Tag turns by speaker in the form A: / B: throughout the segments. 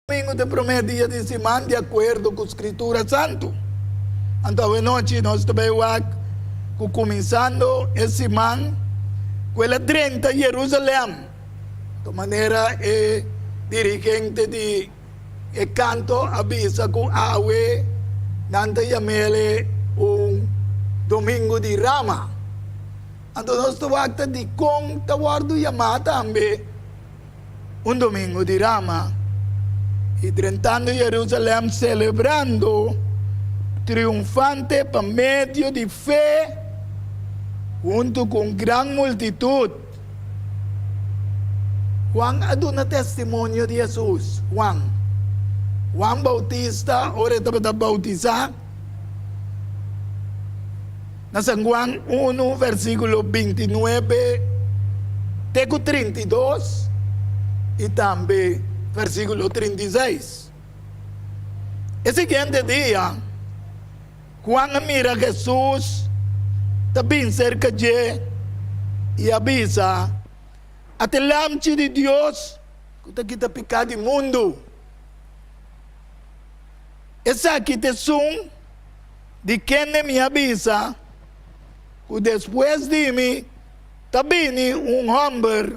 A: Domingo ta e promé dia di siman di akuerdo ku Skritura Santu. Anto awenochi nos ta bai wak ku kuminsando e siman ku el a drenta Yerusalèm. Anto manera e dirigente di e kanto a bisa ku awe nan ta yam'el un Domingo di Rama. Anto nos ta wak ta dikon ta wòrdu yamá tambe. Un domingo di rama, i drentando Jerusalem celebrando triunfante pa medio di fe huntu cu un gran multitud. Juan a duna testimonio di Jesus. Juan. Juan Bautista, ora e tabata bautisa, Na San Juan unu versíkulo bintinuebe te ku 32 i tambe versíkulo 36. E siguiente dia, Juan a mira Hesus ta bin serka dje i a bisa, Ata e Lamchi di Dios ku ta kita piká di mundu. Esaki ta esun di kende mi a bisa ku despues di mi ta bini un hòmber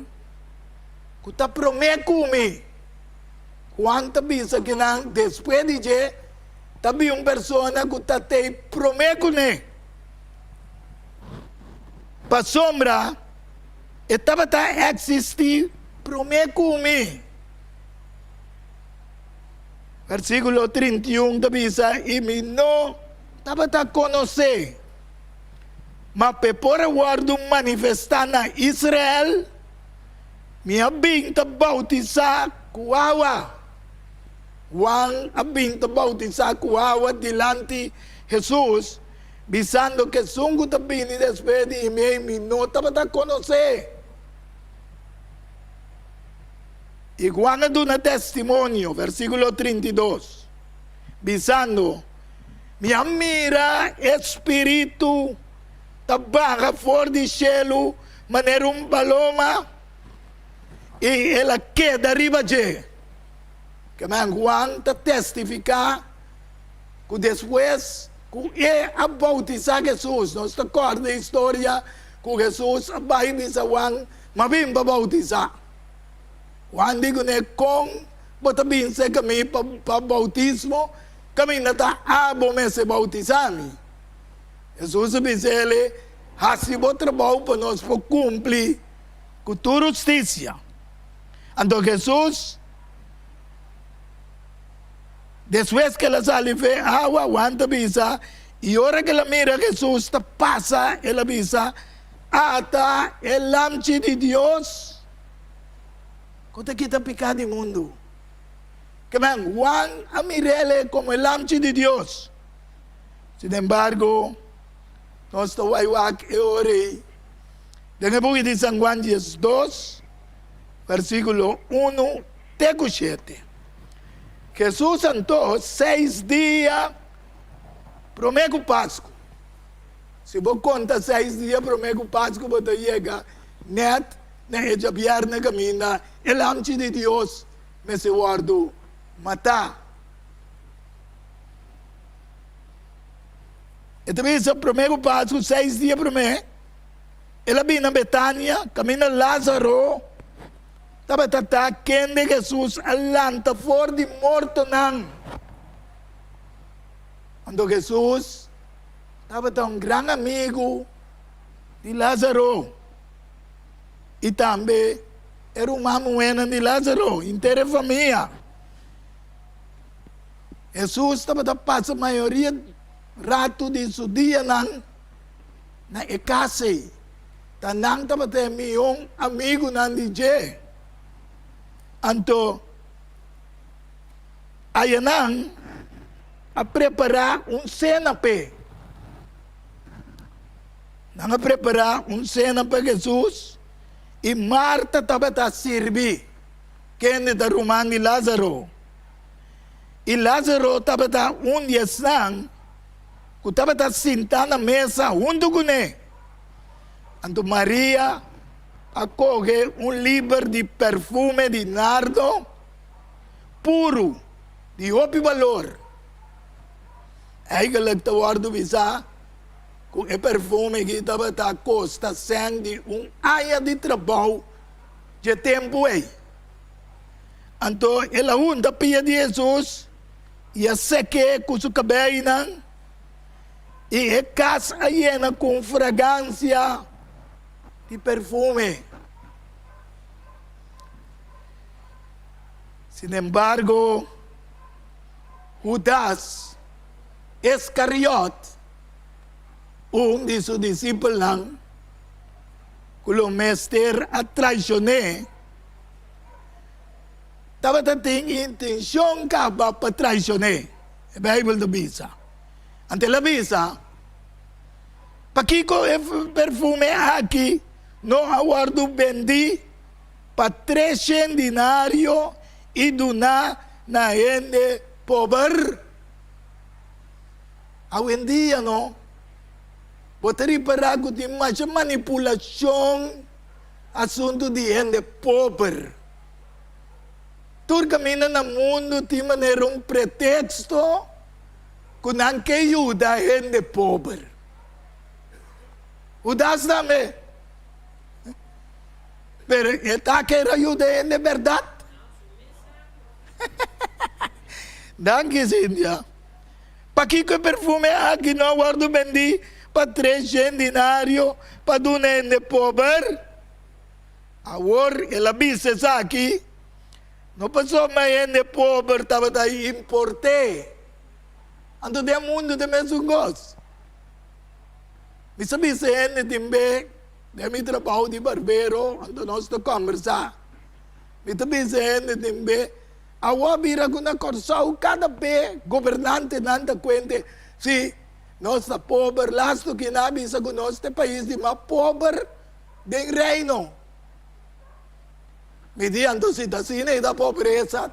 A: ku ta promé ku mi. Juan ta bisa ku nan despues di dje ta bini un persona ku ta tei promé kuné, pasobra e tabata eksistí promé ku mi. Versíkulo 31 ta bisa, I mi no tabata konosé, ma p'e por a wòrdu manifestá na Israel, mi a bin ta boutisá ku awa. Juan a bin ta boutisá ku awa dilanti Hesus, bisando ku esun ku ta bini despues di mi, mi no tabata konosé. I Juan a duna testimonio, versíkulo 32, bisando, Mi a mira e spiritu ta baha for di shelu manera un paloma, i el a keda riba dje. Kemen Juan ta testifiká ku despues ku e a boutisá Hesus, nos ta kòrda e historia ku Hesus a bai bisa Juan, Ma bin pa boutisá. Juan di kuné, Kon bo ta bin serka mi pa boutismo, kaminda ta abo mester boutisá mi? Hesus a bisa el, Hasi bo trabou pa nos por kumpli ku tur hustisia. Anto Hesus, despues ku el a sali fe awa, Juan ta bisa, i ora ku el a mira Hesus ta pasa, el a bisa, Ata e Lamchi di Dios ku ta kita piká di mundu. Kemen, Juan a mir'el komo e Lamchi di Dios. Sinembargo, nos ta wai wak e ora ei den e buki di San Juan 12, versíkulo unu te ku shete. Hesus anto seis dia promé ku Pasku. Si bo konta seis dia promé ku Pasku bo ta yega nèt na e djabièrnè kaminda e Lamchi di Dios mester wòrdu matá. E ta bisa promé ku Pasku, seis dia promé, el a bini na Betania kaminda Lázaro tabata ta kende Hesus a lanta for di mortonan. Anto Hesus tabata un gran amigu di Lázaro i tambe e ruman muhénan di Lázaro, henter e famia. Hesus tabata pasa mayoria ratu di su dianan na e kas ei. Ta nan tabata e mihó amigunan di dje. Anto ayanan a prepará un sena p'e. Nan a prepará un sena pa Hesus i Marta tabata sirbi, kende ta ruman di Lázaro. I Lázaro tabata un di esnan ku tabata sintá na mesa huntu kuné. Anto Maria a kohe un liber di perfume di nardo. puru di hopi balor. Eigenlijk ta wòrdu bisá ku e perfume aki tabata kosta sèn di un aña di trabou dje tempu ei. Anto el a hunta pia di Hesus i a sek'é ku su kabeinan, i e kas a yena ku un fragansia di perfume. Sinembargo, Hudas Iskariot, un di su disipelnan, ku lo mester a traishon'é, tabata tin intenshon kaba pa traishon'é, e Beibel ta bisa. Anto el a bisa, Pakiko e perfume aki no a wòrdu bendí pa treshen dinario i duná na hende pober? Awendia no, bo ta ripará ku tin masha manipulashon asuntu di hende pober. Tur kaminda na mundu tin manera un preteksto ku nan ke yuda hende pober. Hudas tambe. Pero e ta kere yuda hende bèrdat? Danki Cynthia. Pakiko e perfume aki no a wòrdu bendí pa treshen dinario pa duna hende pober? Awor el a bisa esaki, no pasobra hende pober tabata import'é. Anto den mundu ta mesun kos. Mi sa bisa hende tin be den mi trabou di barbero, anto nos ta kòmbersá. Mi ta bisa hende tin be, awor bira ku na Kòrsou kada be gobernantenan ta kuente si nos ta pober. Lastu kina a bisa ku nos ta e pais di mas pober den Reino. Mi di anto si ta asina e ta pobresa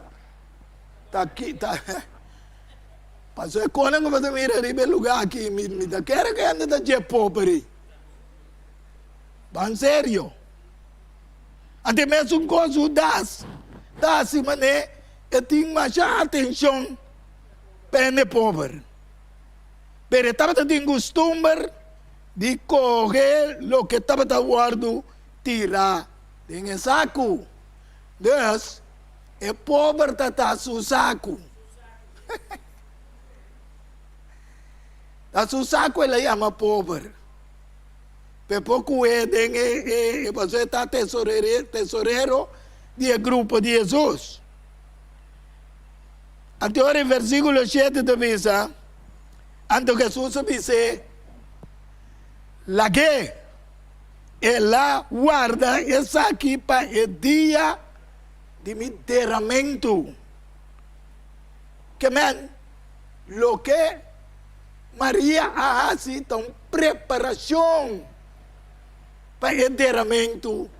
A: ta kita. Pasobra e konan ku bo ta mira riba e lugá aki mi ta kere ku hende ta dje pober ei. Ban serio. Anto e mesun kos Hudas ta hasi manera e tin masha atenshon pa hende pober. Pero e tabata tin kustumber di kohe loke tabata wòrdu tirá den e saku. Dus, e pober ta ta su saku. Ta su saku el a yama pober. P'e por kuhé den e, pasobra e ta tesorero di e grupo di Hesus. Anto ora e versíkulo shete ta bisa, Anto Hesus a bis'é, Lag'é, el a warda esaki pa e dia di mi deramentu. Ke men, loke Maria a hasi ta un preparashon pa e deramentu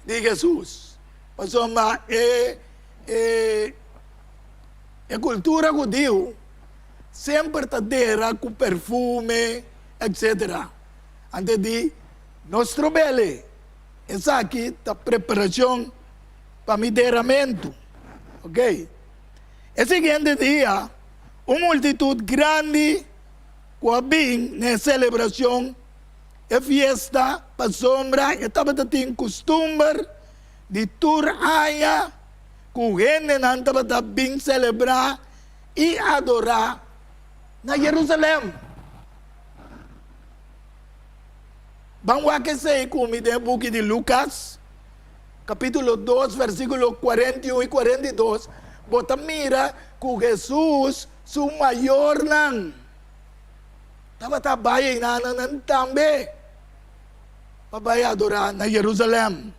A: di Hesus. Pasobra e e kultura hudiu semper ta dera ku perfume, etsetera. Antes di nos trobele, esaki ta preparashon pa mi deramentu. Ok. E siguiente dia, un multitut grandi ku a bin na e selebrashon, e fiesta, pasobra e tabata tin kustumber di tur aña ku hendenan tabata bin selebrá i adorá na Jerusalèm. Ban wak esei ku mi den e buki di Lukas, kapítulo dos, versíkulo 41 i 42, bo ta mira ku Hesus su mayornan tabata bai einanan nan tambe pa bai adorá na Jerusalèm.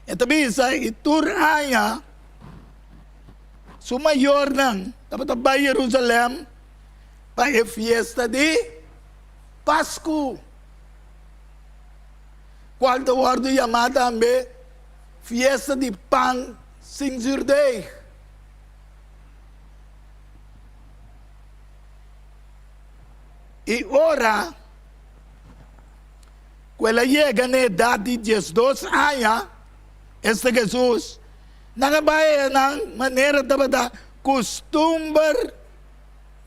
A: E ta bisa, i tur aña su mayornan tabata bai Jerusalèm pa e fiesta di Pasku, kual ta wòrdu yamá tambe Fiesta di Pan sin Zurdeeg. I ora ku el a yega na edat di diesdos aña, esta Hesus, Nan a bai einan manera tabata kustumber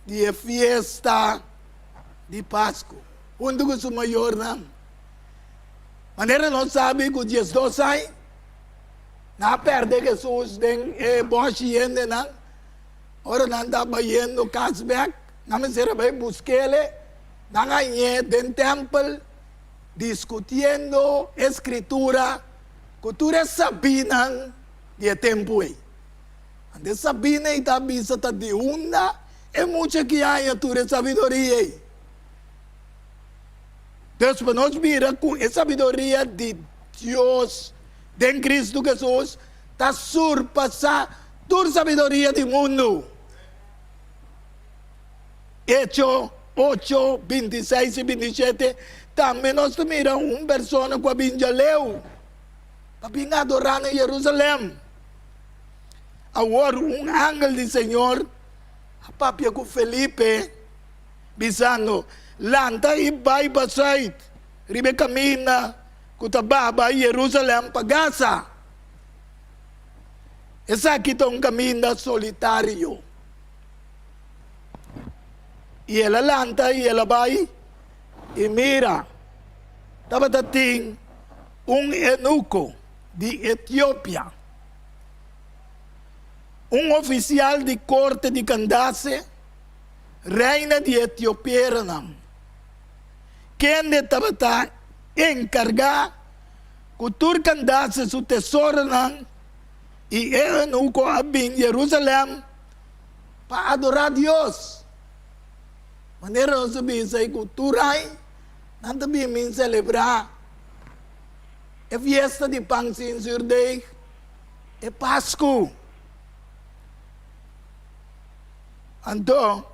A: di e fiesta di Pasku, huntu ku su mayornan. Manera nos sabi ku 12 aña nan a pèrdè Hesus den e bòshi hendenan, ora nan ta bayendo kas bèk, nan mester a bai busk'el, nan a hañ'é den tèmpel diskutiendo e Skritura ku tur e sabínan di e tempu ei. Anto e sabínan ei ta bisa ta di unda e mucha ki haña tur e sabiduria ei. Dus pa nos mira ku e sabiduria di Dios den Kristu Hesus ta surpasá tur sabiduria di mundu. Echo ocho, 26 i 27, Tambe nos ta mira un persona ku a bin djaleu pa bin adorá na Yerusalèm. Awor un angel di Señor a papia ku Felipe, bisando, Lanta i bai pa sùit, riba e kaminda ku ta baha bai Yerusalèm pa Gaza. Esaki ta un kaminda solitario. I el a lanta i el a bai, i mira, tabata tin un eunuko di Etiopia, un ofisial di korte di Kandase, reina di etioperanan, kende tabata enkargá ku tur Kandase su tesoronan, i e eunuko a bin Jerusalèm pa adorá Dios. Manera nos a bisa ei ku tur aña nan ta bin bin selebrá e fiesta di pan sin zürdeg, e Pasku. Anto,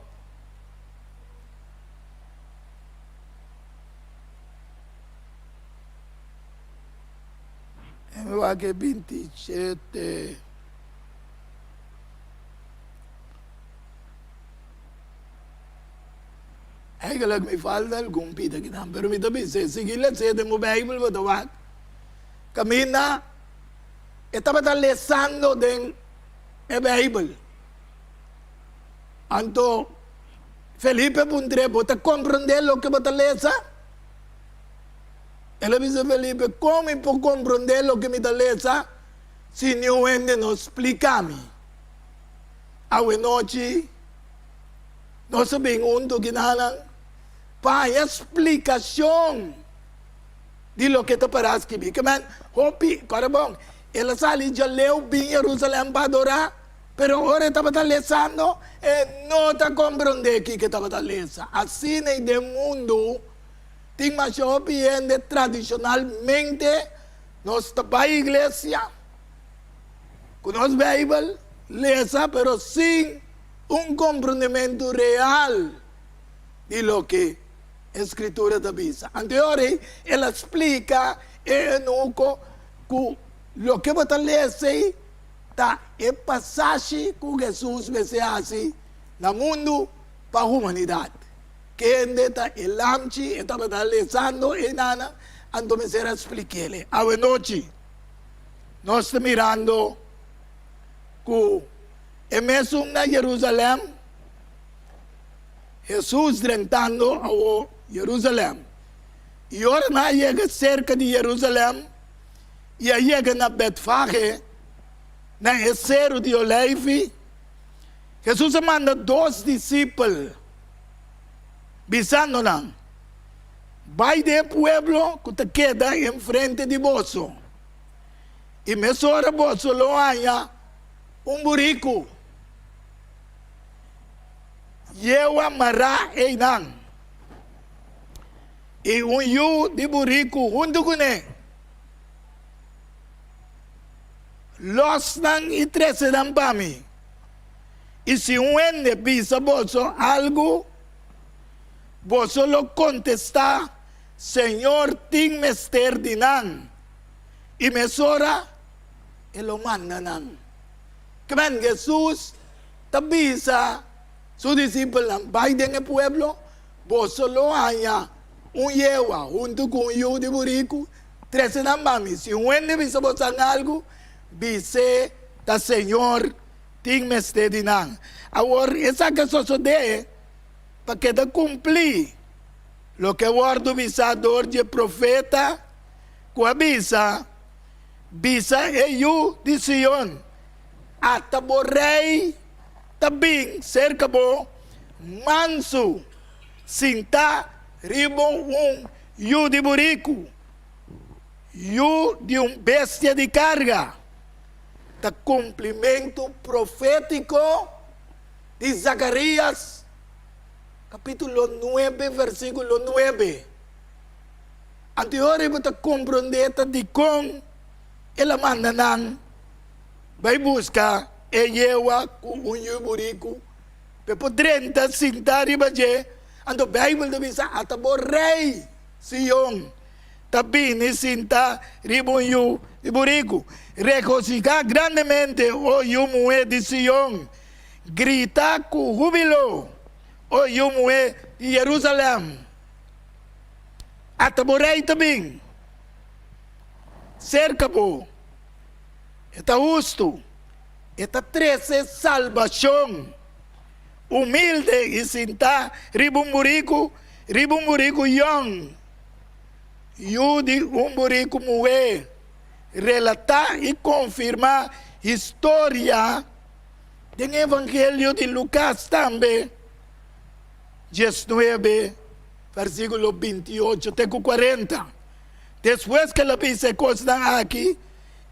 A: mi wak e 27. Eigenlijk mi falta algun pida kinan, pero mi ta bisa e sigui les'é den bo Bijbel bo ta wak. Kaminda e tabata lesando den e Bijbel. Anto Felipe a puntr'é, Bo ta komprondé loke bo ta lesa? El a bisa Felipe, Kon mi por komprondé loke mi ta lesa si niun hende no splika mi? Awenochi nos a bin huntu kinanan pa haña splikashon di loke ta pará skibí. Ke men hopi, kòrda bon, el a sali djaleu bin Jerusalèm pa adorá. Pero ora e tabata lesando, e no ta komprondé kiko e tabata lesa. Asina ei den mundu tin masha hopi hende tradishonalmente nos ta bai iglesia ku nos Beibel lesa pero sin un komprondementu real di loke e Skritura ta bisa. Anto e ora ei el a splika e eunuko ku loke bo ta lesa ei ta e pasashi ku Hesus mester hasi na mundu pa humanidat. Kende ta e lamchi e tabata lesando einanan, anto mester a splik'el. Awenochi nos ta mirando ku e mesun na Jerusalèm, Hesus drentando awo Jerusalèm. I ora nan a yega serka di Jerusalèm, i a yega na Betfage, na e Seru di Oleifi, Hesus a manda dos disipel, bisando nan, Bai den e pueblo ku ta keda enfrente di boso, i mesora boso lo haña un buriku yewa mará einan, i un yu di buriku huntu kuné. Lòs nan i trese nan pa mi. I si un hende bisa boso algu, boso lo kontestá, Señor tin mester di nan. I mesora e lo manda nan. Kmen Hesus ta bisa su disipelnan, Bai den e pueblo, boso lo haña un yewa huntu ku un yu di buriku, Trese nan pa mi. Si un hende bisa bosan algu, bis'é, ta Señor tin mester di nan. Awor esaki a sosodé pa keda kumplí loke a wòrdu bisá dor di e profeta ku a bisa, Bisa e yu di Sion, Ata bo rei ta bin serka bo, mansu, sintá riba un yu di buriku, yu di un bestia di karga. Ta kumplimentu profétiko di Zakarias kapítulo nuebe versíkulo nuebe. Anto e ora bo ta komprondé ta dikon el a manda nan bai buska e yewa ku un yu buriku pa e por drenta sinta riba dje. Anto Beibel ta bisa, Ata bo rei Sion ta bini sinta riba un yu di buriku. Regosihá grandemente, o yu muhé di Sion! Grita ku húbilo, o yu muhé di Jerusalèm! Ata bo rei ta bin serka bo, e ta hustu, e ta trese salbashon, humilde i sintá riba un buriku, riba un buriku yòn, yu di un buriku muhé. Relatá i konfirmá historia den Evangelio di Lukas tambe, diesnuebe. Versíkulo 28 te ku 40. Despues ku el a bisa e kosnan aki,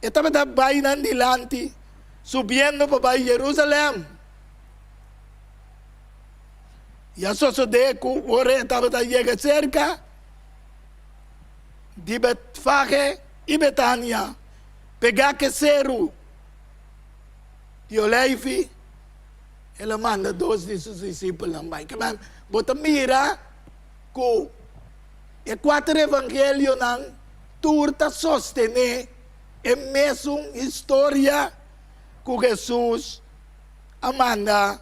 A: e tabata bai nan dilanti, subiendo pa bai Jerusalèm. I a sosodé ku ora e tabata yega serka di Betfage i Betania, pegá ku e seru di Oleifi, El a manda dos di su disipelnan bai. Ke men, bo ta mira ku e kuater evangelionan tur ta sostené e mesun historia ku Hesus a manda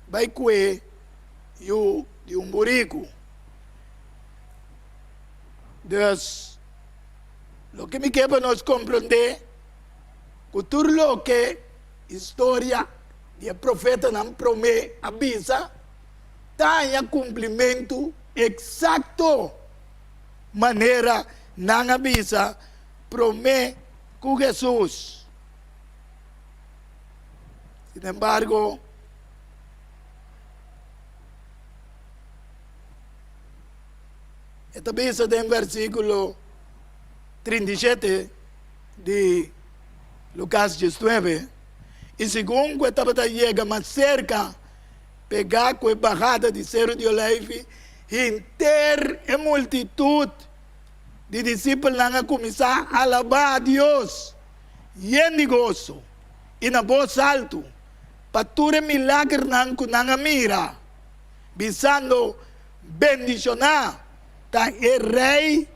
A: bai kue yu di un buriku. Dus, loke mi ke pa nos komprondé ku tur loke historia di e profetanan promé a bisa ta haña kumplimentu eksakto manera nan a bisa promé ku Hesus. Sinembargo, e ta bisa den versíkulo 37 di Lukas 19, I segun ku e tabata yega mas serka, pegá ku e bahada di Seru di Oleifi, henter e multitut di disipelnan a kuminsá alabá Dios yen di goso i na bos altu pa tur e milagernan ku nan a mira, bisando, Bendishoná ta e Rei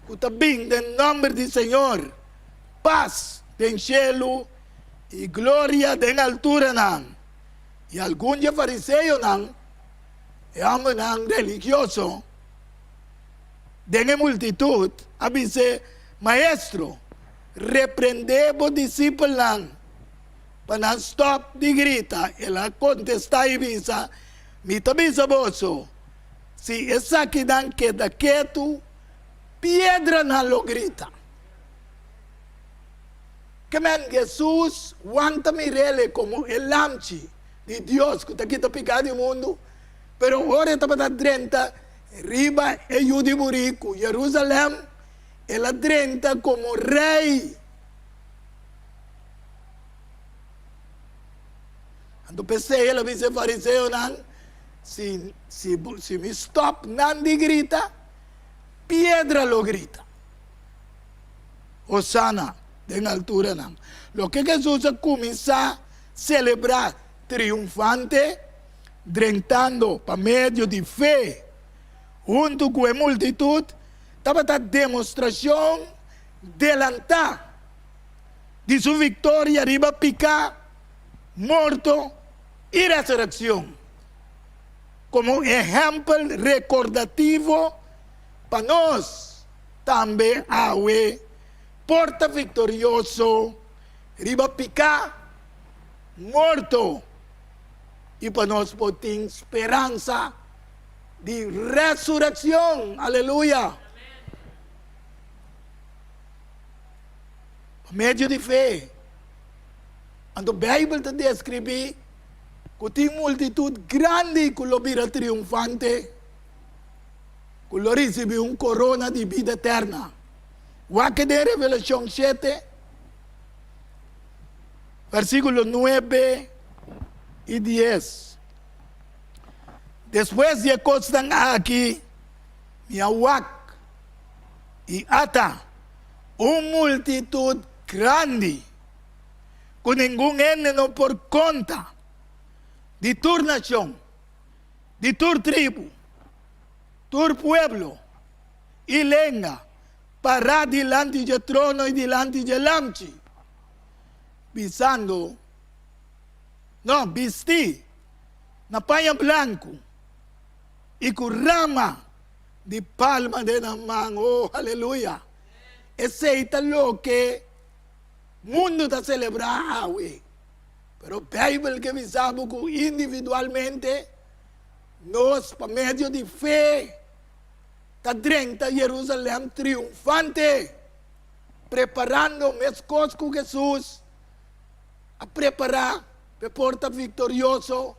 A: ku ta bin den nòmber di Señor! Pas den shelu i gloria den alturanan. I algun dje fariseonan, e hòmbernan religioso den e multitut, a bis'é, Maestro, reprendé bo disipelnan pa nan stòp di grita. El a kontestá i bisa, Mi ta bisa boso, si esakinan keda ketu, piedranan lo grita. Ke men Hesus wanta mir'el komo e Lamchi di Dios ku ta kita piká di mundu, pero ora e tabata drenta riba e yu di buriku Jerusalèm, el a drenta komo Rei. Anto p'esei el a bisa e fariseonan, Si, si, si mi stòp nan di grita, piedra lo grita. Hosana den alturanan. Loke Hesus a kuminsá selebrá triunfante, drentando pa medio di fe huntu ku e multitut, tabata demostrashon delantá di su viktoria riba piká, morto i resurekshon, komo ehèmpel rekordativo pa nos. Tambe awe por ta viktorioso riba piká, morto i pa nos por tin speransa di resureccion. Aleluya! Pa medio di fe. Anto Bijbel ta describi cu tin multitud grandi cu lo bira triunfante, cu lo ricibi un corona di bida eterna. Wak den Revelacion shete, versiculo nuebe y dies. Despues di e cosnan aki mi a wak, y ata, un multitud grandi ku ningun hende no por konta, di tur nashon, di tur tribu, tur pueblo i lenga, pará dilanti dje trono i dilanti dje Lamchi, bisando, no, bistí na paña blanku i ku rama di palma den nan man. Oh, aleluya! Esei ta loke mundu ta selebrá awe. Pero Beibel ke bisa bo ku individualmente nos pa medio di fe ta drenta Jerusalèm triunfante, preparando meskos ku Hesus a prepará pa e por ta viktorioso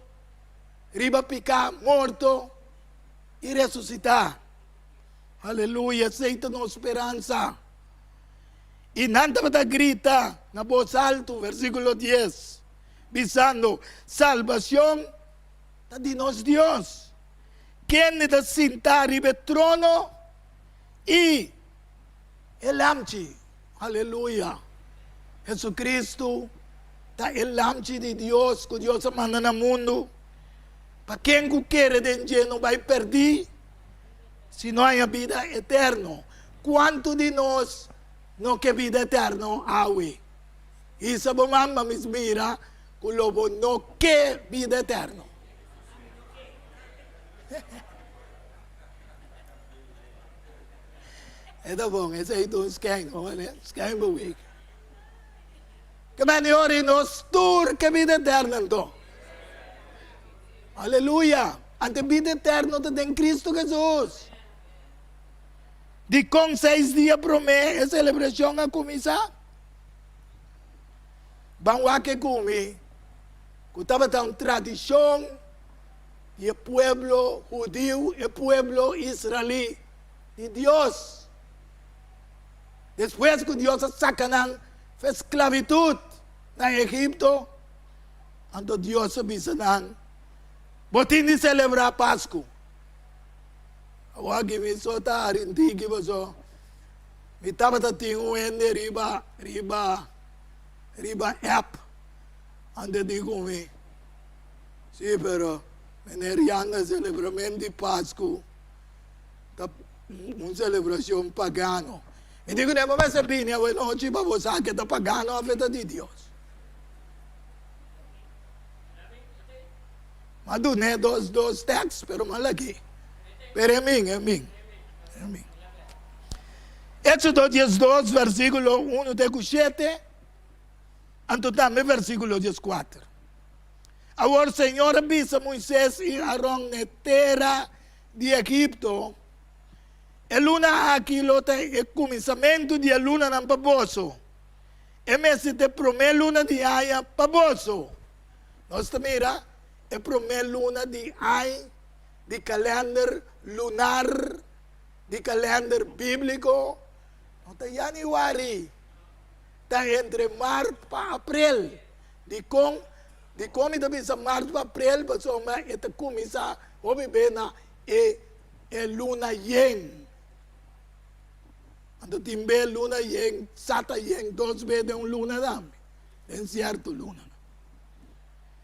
A: riba piká, morto i resusitá. Aleluya, esei ta nos speransa. I nan tabata grita na bos altu, versíkulo dies, bisando, Salbacion ta di nos Dios, kende ta sintá riba e trono i e Lamchi. Aleluya! Jesucristo ta e Lamchi di Dios ku Dios a manda na mundu pa ken ku kere den dje no bai pèrdí, sino haña bida eterno. Kuantu di nos no ke bida eterno awe? Hisa bo man pa mis mira ku lo bo no ke bida eterno. E ta bon, esei ta un skèn, skènbeweging. Ke mende ora i nos tur ke bida eterno anto? Aleluya! Ante bida eterno ta den Cristo Jesus. Dikon seis dia promé e selebrashon a kuminsá? Ban wak e kumi ku tabata un tradishon di e pueblo hudiu, e pueblo israelí di Dios. Despues ku Dios a saka nan for e sklabitut na Egipto, Anto Dios a bisa nan, Bo tin di selebrá Pasku. Awor aki mi so ta arintiki paso mi tabata tin un hende riba riba riba app anto di ku mi, Si, pero meneer Jan a selebrament di Pasku ta un selebrashon pagano. Mi di ku nan, Bo mester bini awe nochi pa bo sa ke ta pagano of e ta di Dios. M'a dun'é dos dos tèks, pero m'a lag'é. Pero e min, e min, e min. Éxodo diesdos, versíkulo unu te ku shete, anto tambe versíkulo dieskuater. Awor Señor a bisa Moisés i Aron n'e tera di Egipto, E luna aki lo ta e kuminsamentu di e lunanan pa boso. E mester ta e promé luna di aña pa boso. Nos ta mira e promé luna di añ di kalènder lunar, di kalènder bíbliko, no ta yanüari, ta entre mart pa aprel. Dikon? Dikon mi ta bisa mart pa aprel? Pasobra e ta kuminsá hopi be na e e luna yen. Anto tin be luna yen, sa ta yen dos be den un luna tambe, den sierto lunanan.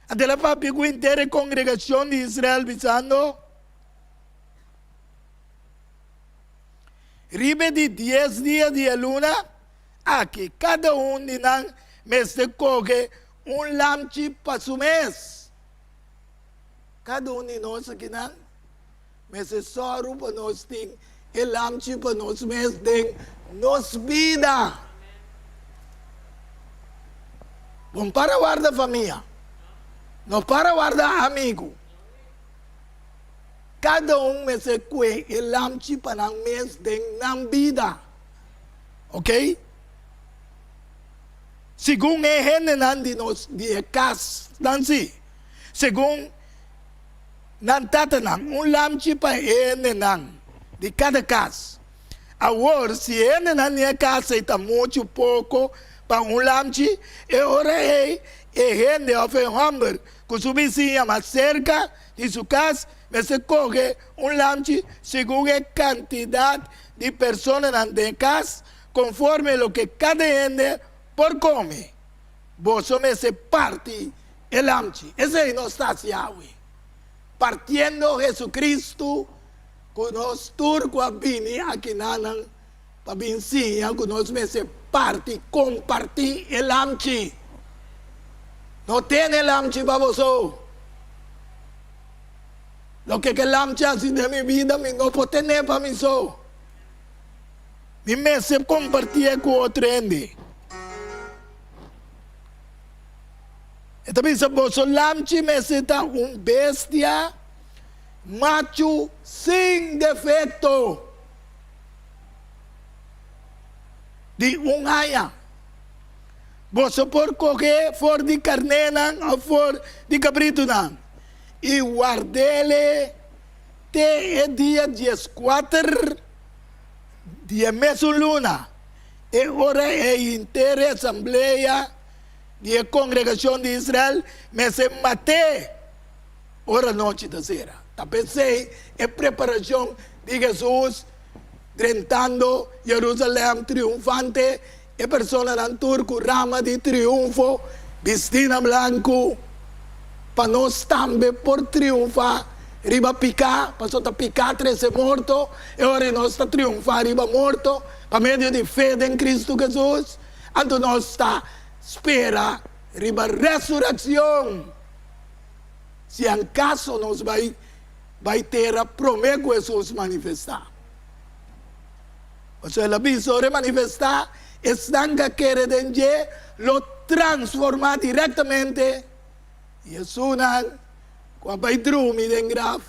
A: Anto el a papia ku henter e kongregashon di Israel, bisando, Riba e di dies dia di e luna aki, kada un di nan mester kohe un lamchi pa su mes. Kada un di nos akinan Mester sòru pa nos tin e lamchi pa nos mes den nos bida. Bon para warda famia. No para warda amigu. Kada un mester kue e lamchi pa nan mes den nan bida. Ok? Segun e hendenan di nos di e kasnan si, segun nan tatanan, un lamchi pa e hendenan di kada kas. Awor, si e hendenan di e kas ei ta muchu poko pa un lamchi, e ora ei e hende òf e hòmber ku su bisiña mas serka di su kas mester kohe un lamchi segun e kantidat di personanan den e kas, konforme loke kada hende por kome. Boso mester parti e lamchi. Esei nos ta hasi awe, partiendo Jesucristo ku nos tur ku a bini akinanan pa bin siña ku nos mester parti, kompartí e lamchi. No tene lamchi pa boso. Loke ku e lamchi hasi den mi bida mi no por tene pa mi so. Mi mester kompartié ku otro hende. E ta bisa boso lamchi mester ta un bestia machu sin defekto. Di un aña. Boso por kohe for di karnénan òf for di kabritunan i ward'é te e dia dieskuater di e mesun luna. E ora ei henter e asamblea di e kongregashon di Israel mester mat'é ora nochi ta sera. Ta p'esei e preparashon di Hesus Drentando Jerusalèm triunfante, e personanan tur ku rama di triunfo, bistí na blanku, pa nos tambe por triunfá riba piká, pasobra ta piká trese morto, e ora nos ta triunfá riba morto pa medio di fe den Kristu Hesus, anto nos ta spera riba resurekshon. Si ankaso nos bai bai tera promé ku Hesus manifestá. Pasobra el a bisa, ora e manifestá, esnan ku a kere den dje lo transformá direktamente, i esunnan ku a bai drumi den graf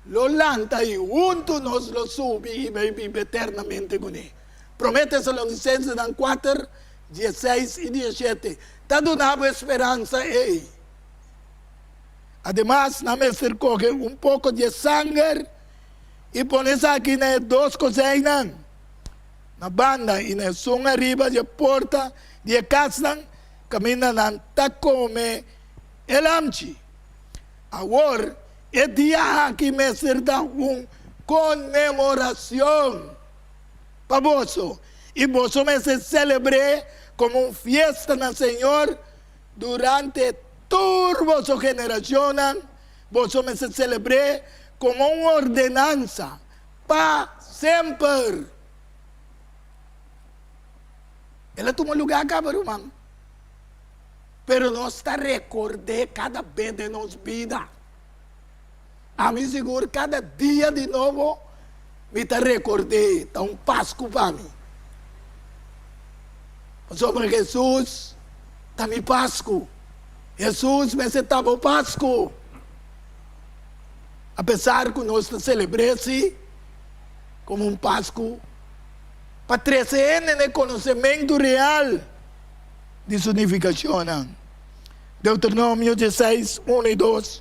A: lo lanta i huntu nos lo subi i bai biba eternamente kuné. Promé Tesalonisensenan kuater, dieseis i dieshete ta duna bo e speransa ei. Ademas, nan mester kohe un poko di e sanger i pone esaki na e dos kozijnnan na banda i na esun ariba di e porta di e kasnan kaminda nan ta kome e lamchi. Awor, e dia aki mester ta un konmemorashon pa boso, i boso mester selebr'é komo un fiesta na señor Durante tur boso generashonnan, boso mester selebr'é komo un ordenansa pa semper. El a tuma lugá kaba, ruman, pero nos ta rekord'é kada bes den nos bida. Ami sigur kada dia di nobo mi ta rekord'é, ta un Pasku pa mi. Pasobra Hesus ta mi Pasku. Hesus mester ta bo Pasku. Apesar ku nos ta selebr'é si komo un Pasku pa trese hende na e konosementu real di su nifikashonnan. Deuteronomio dieseis, unu i dos.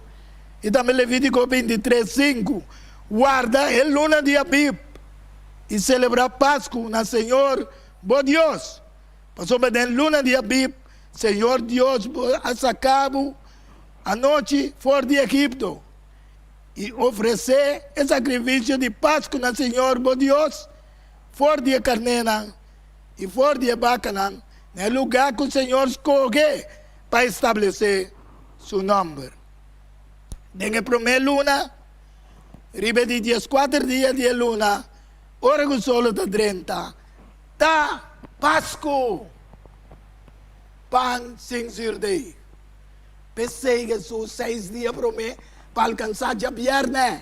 A: I tambe Levítiko bintitres, sinku, Warda e luna di Abib i selebrá Pasku na señor bo Dios, pasobra den luna di Abib señor Dios bo a saka bo anochi for di Egipto. I ofresé e sakrifisio di Pasku na señor bo Dios for di e karnénan i for di e bakanan na e lugá ku señor skohe pa establesé su nòmber. Den e promé luna, riba e di dieskuater dia di e luna, ora ku solo ta drenta, ta Pasku, pan sin zürdei. P'esei Hesus seis dia promé pa alkansá djabièrnè.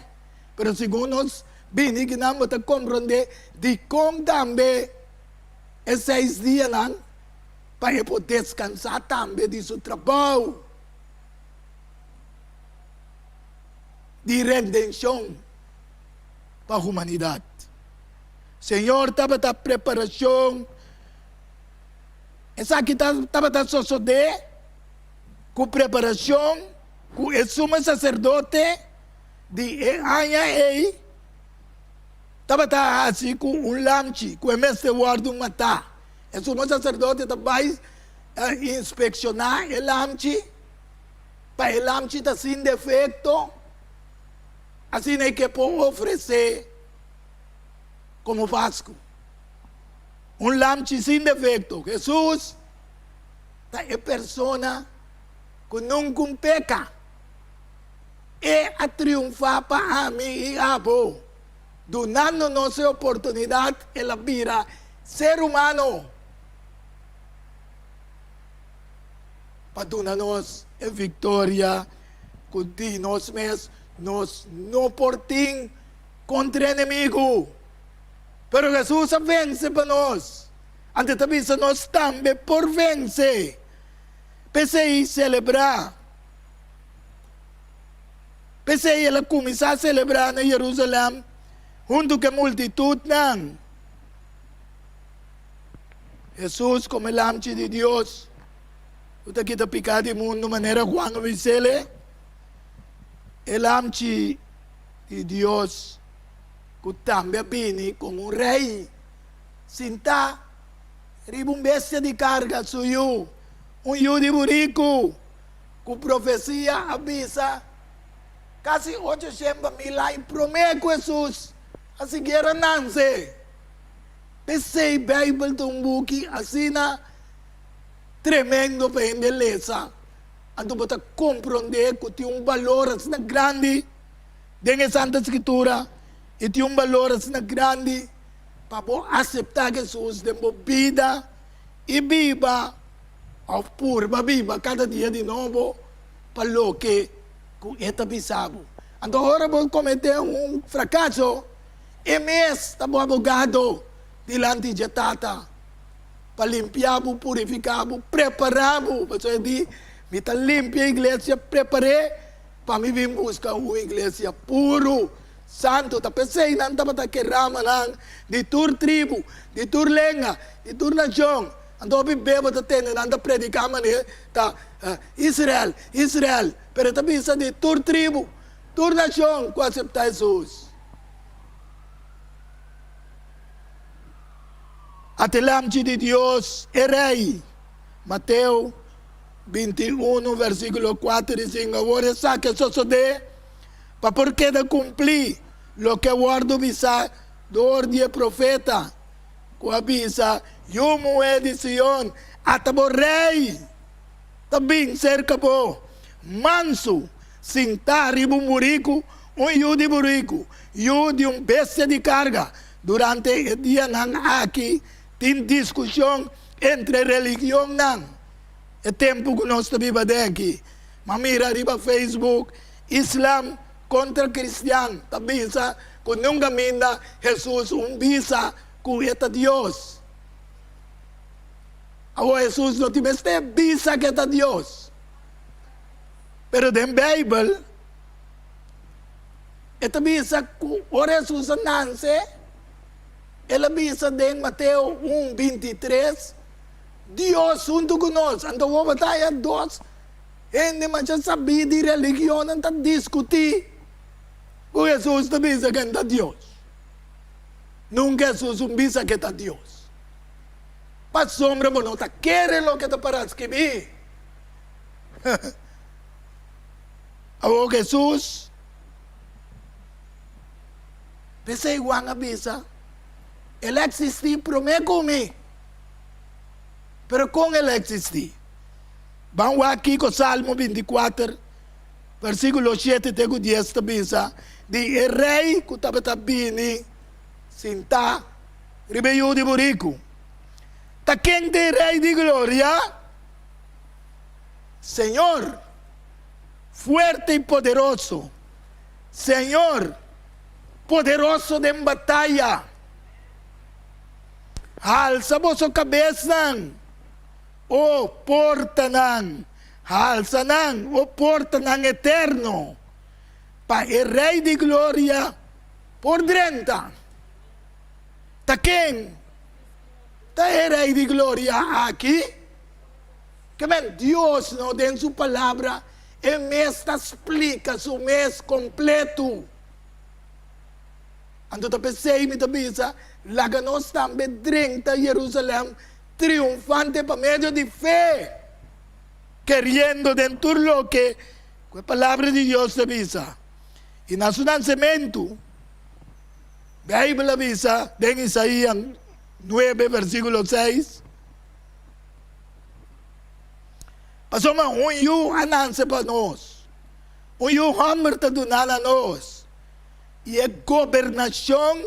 A: Pero segun nos bini kinan bo ta komprondé dikon tambe e seis dianan pa e por deskansá tambe di su trabou. di redenshon pa humanidat. Señor tabata preparashon, esaki tabata sosodé ku preparashon ku e sumo saserdote di e aña ei tabata hasi ku un lamchi ku e mester wòrdu matá. E sumo saserdote ta bai inspekshoná e lamchi pa e lamchi ta sin defekto, asina e ke por ofresé komo Pasku. Un lamchi sin defekto. Hesus ta e persona ku nunka un peka. E a triunfá pa ami i abo. Dunando nos e oportunidat, el a bira ser humano pa duna nos e viktoria ku di nos mes nos no por tin kontra enemigu. Pero Hesus a vense pa nos, anto e ta bisa nos tambe por vense. P'esei selebrá. P'esei el a kuminsá selebrá na Yerusalèm huntu ku e multitutnan. Hesus komo e Lamchi di Dios ku ta kita piká di mundu manera Juan a bis'el, e Lamchi di Dios ku tambe a bini komo un rei sintá riba un bestia di karga, su yu, un yu di buriku. Ku profesia a bisa kasi ochoshenta mil aña promé ku Hesus a sikiera nanse. P'esei Beibel ta un buki asina tremendo pa hende lesa. Anto bo ta komprondé ku tin un balor asina grandi den e Santa Skritura i tin un balor asina grandi pa bo aseptá Hesus den bo bida i biba. Òf purba biba kada dia di nobo pa loke ku e ta bisa bo. Anto ora bo kometé un frakaso, e mes ta bo abogado dilanti dje Tata pa limpia bo, purifiká bo, prepará bo. Pasobra e di, Mi ta limpia e iglesia, prepar'é pa mi bin buska un iglesia puru, santu. Ta p'esei nan tabata ke ramanan di tur tribu, di tur lenga, di tur nashon. Anto hopi bebo ta tende nan ta prediká manera ta Israel, Israel, pero e ta bisa di tur tribu, tur nashon ku aseptá Hesus. Ata e Lamchi di Dios, e Rei. Mateo 21 versíkulo 4 i 5 Awor esaki a sosodé pa por keda kumplí loke a wòrdu bisá dor di e profeta. Ku a bisa, Yu muhé di Sion, ata bo rei ta bin serka bo, mansu, sintá riba un buriku, un yu di buriku, yu di un bestia di karga. Durante e dianan aki tin diskushon entre religionnan. E tempu ku nos ta biba den aki, m'a mira riba Facebook, Islam Kontra kristian ta bisa ku nunka minda Hesus un bisa ku e ta Dios. Awor Hesus no tin mester bisa ku e ta Dios. Pero den Beibel e ta bisa ku ora Hesus a nanse, el a bisa den Mateo un 23, Dios huntu ku nos. Anto awor bo ta haya dos Hende masha sabí di religionnan ta diskutí ku Hesus ta bisa ku e ta Dios. Nunka Hesus un bisa ku e ta Dios. Pasobra bo no ta kere loke ta pará skibí. Awor Hesus, p'esei Juan a bisa, El a eksistí promé ku mi. Pero kon el a eksistí? Ban wak kiko Salmo 24, versíkulo 7 te ku 10 ta bisa di e rei ku tabata bini sintá riba e yu di buriku. Ta ken ta e Rei di gloria? Señor, fuerte i poderoso, Señor, poderoso den bataya. Halsa boso kabesnan. O portanan, halsa nan, o portanan eterno! Pa e Rei di Gloria por drenta. Ta ken ta e Rei di Gloria aki? Ke men Dios no den su Palabra e mes ta splika su mes kompletu. Anto ta p'esei mi ta bisa, laga nos tambe drenta Jerusalèm triunfante pa medio di fe, keriendo den tur loke ku e Palabra di Dios ta bisa. I na su nansementu, Beibel a bisa den Isaías nuebe versíkulo seis, Pasobra un yu a nanse pa nos, un yu hòmber ta duná na nos, i e gobernashon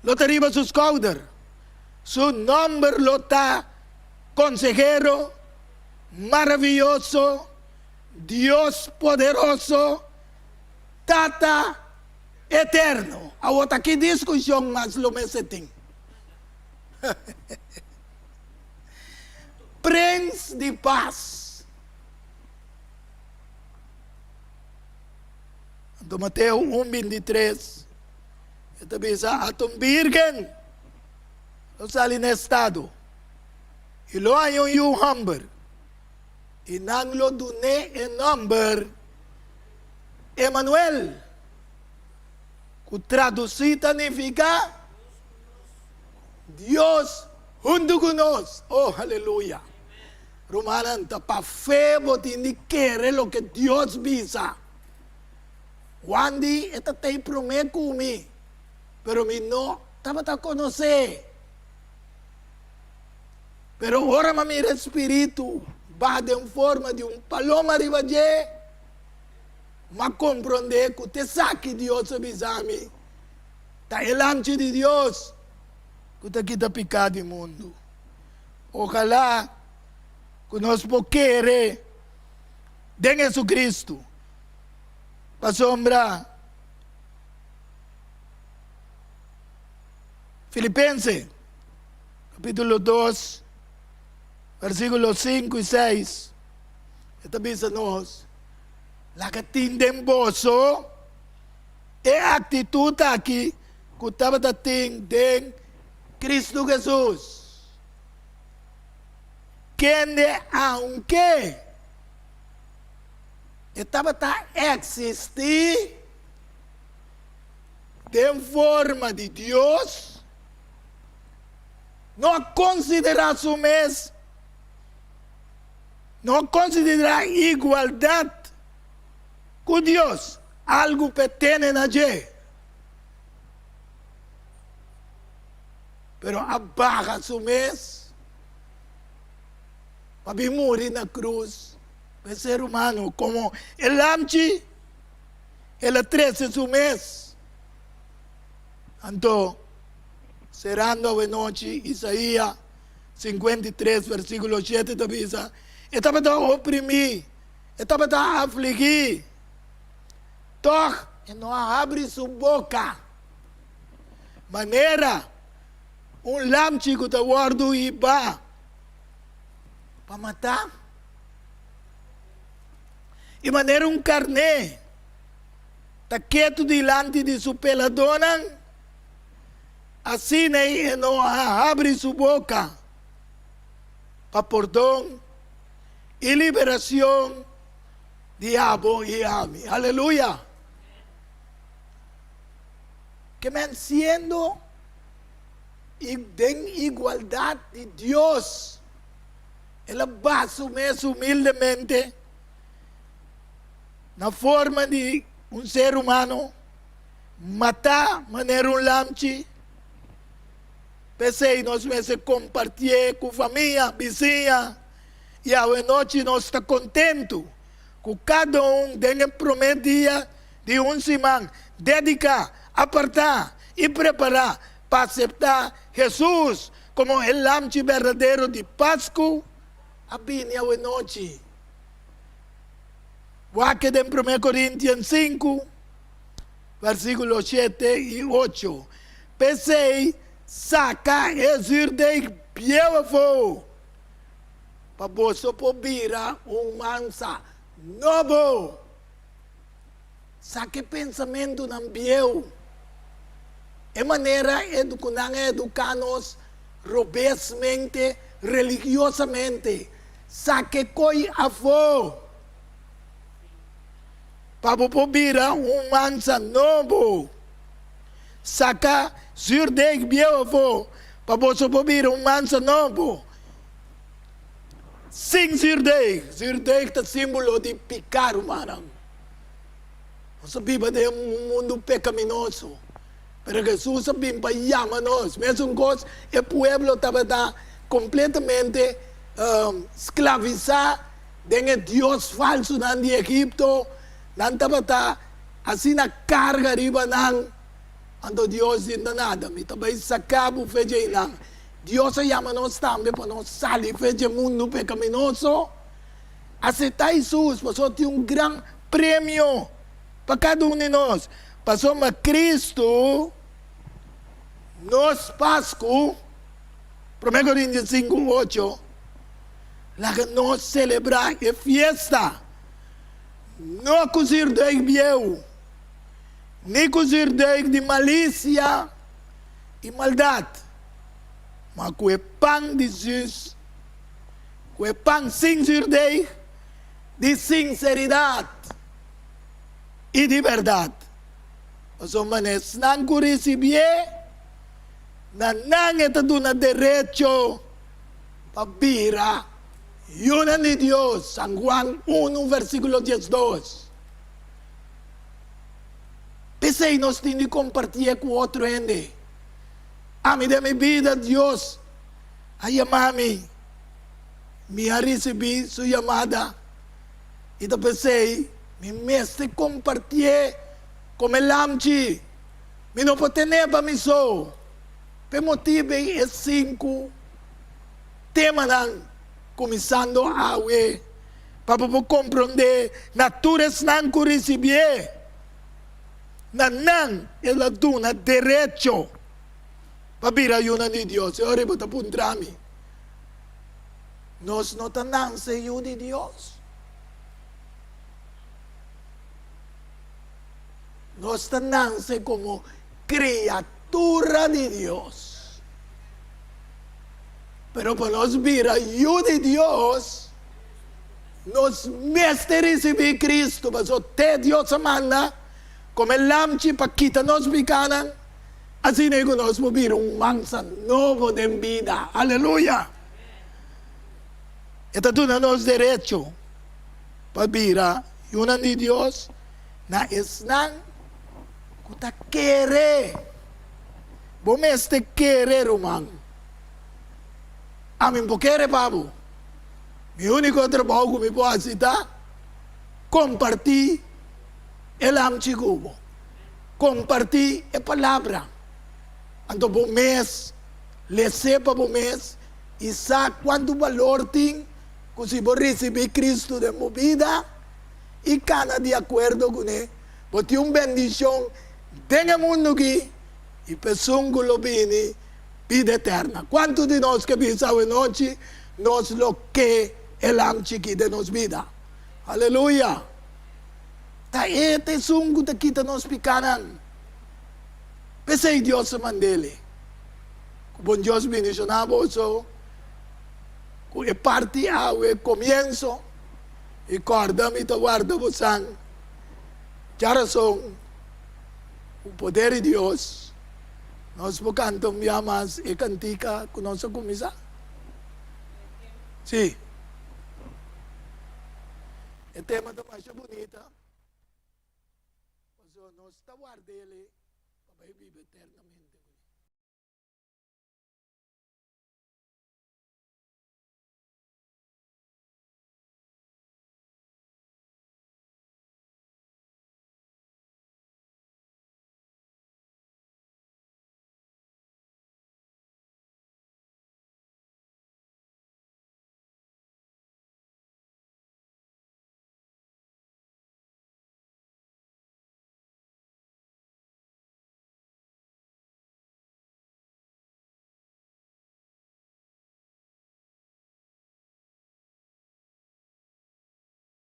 A: lo ta riba su skouder. Su nòmber lo ta Konsehero Maravioso, Dios Poderoso, Tata Eterno. Awor ta ki diskushon mas lo mester tin? Prens di Pas. Anto Mateo un 23 e ta bisa, Ata un bírgen lo sali na estado i lo haña un yu hòmber, i nan lo dun'é e nòmber Emanuel, ku tradusí ta nifiká Dios huntu ku nos. Oh, aleluya! Rumannan, ta pa fe bo tin di kere loke Dios bisa. Juan di, E ta tei promé ku mi, pero mi no tabata konos'é. Pero ora mi a mira e spiritu baha den forma di un paloma riba dje, mi a komprondé ku ta esaki Dios a bisa mi, Ta e Lamchi di Dios ku ta kita piká di mundu. Ojalá ku nos por kere den Jesucristo, pasobra Filipense capítulo 2 versículo 5 y 6 e ta bisa nos, Laga tin den boso e actitud aki cu tabata tin den Cristo Jesus, kende aunke e tabata eksistí den forma di Dios, no a konsiderá su mes, no a konsiderá igualdat ku Dios algu p'e tene na dje, pero a baha su mes pa bin muri na krus. E ser humano komo e lamchi, el a trese su mes. Anto, serando awenochi, Isaia 53 versíkulo 7 ta bisa, E tabata oprimí, e tabata afligí, tòg e no a habri su boka. Manera un lamchi ku ta wòrdu hibá pa matá. I manera un karné ta ketu dilanti di su peladónan, asina e no a habri su boka pa pordon i liberashon di abo i ami. Aleluya! Ke men siendo i den igualdat di Dios. El a baha su mes humildemente na forma di un ser humano, matá manera un lamchi. P'esei nos mester kompartié ku famia, bisiña, i awenochi nos ta kontentu ku kada un den e promé dia di un siman dediká, apartá i prepará pa aseptá Hesus Komo e lamchi berdadero di Pasku a bini awenochi. Wak den Promé Korintian sinku, versíkulo shete i ocho. P'esei, saka e zürdeg bieu afó, pa boso por bira un mansa nobo. Saka e pensamentunan bieu. E manera ku nan a eduká nos robesmente, religiosamente. Saka e koi afó pa bo por bira un mansa nobo. Saka zuurdeeg bieu afó pa boso por bira un mansa nobo. Sin zuurdeeg. Zuurdeeg ta símbolo di piká, rumannan. Nos a biba den un mundu pekaminoso, pero Hesus a bin pa yama nos. Mesun kos, e pueblo tabata kompletamente sklavisá den e dios falsunan di Egipto. Nan tabata asina karga riba nan. Anto Dios di, No nada, mi ta bai saka bo fe dje einan. Dios a yama nos tambe pa nos sali fe dje mundu pekaminoso. Aseptá Hesus, pasobra tin un gran premio pa kada un di nos. Pasobra Kristu, nos Pasku, Promé Korintios 5, 8, laga nos selebrá e fiesta, no ku zürdeg bieu, ni ku zürdeg di malisia i maldat, ma ku e pan di züs, ku e pan sin zürdeg, di sinseridat i di bèrdat. Pasobra na esnan ku risibié, na nan e ta duna derecho pa bira yunan di Dios. San Juan unu versíkulo diesdos. P'esei nos tin di kompartié ku otro hende. Ami den mi bida Dios a yama mi. Mi a risibí su yamada i ta p'esei mi mester kompartié kom e lamchi. Mi no por ten'é pa mi so. P'e motibu ei e sinku temanan kuminsando awe pa bo por komprondé na tur esnan ku risibié, na nan el a duna derecho pa bira yunan di Dios. E ora bo ta puntra mi. Nos no ta nanse yu di Dios. Nos ta nanse komo kriatura di Dios. Pero pa nos bira yu di Dios, nos mester risibí Kristu, pasobra te Dios a manda komo e lamchi pa kita nos pikanan, asina ku nos por bira un mansa nobo den bida. Aleluya! E ta duna nos derecho pa bira yunan di Dios na esnan ku ta kere. Bo mester kere, ruman. Ami por kere pa bo. Mi úniko trabou ku mi por hasi ta kompartí e lamchi ku bo, kompartí e palabra. Anto bo mes les'é pa bo mes i sa kuantu balor tin ku si bo risibí Kristu den bo bida i kana di akuerdo kuné, bo tin un bendishon den e mundu akí i pa esun ku lo bini bida eterna. Kuantu di nos ke bisa awenochi nos lo ke e lamchi akí den nos bida? Aleluya! Ta e ta esun ku ta kita nos pikanan. P'esei Dios a mand'el. Ku bon Dios bendishoná boso ku e parti awe komienso i kòrda mi ta warda bosan djarason ku poder di Dios nos por kanta un bia mas e kantika ku nos a kuminsá. Sí. E tema ta masha bunita. Pasobra nos ta ward'el pa bai biba eternamente.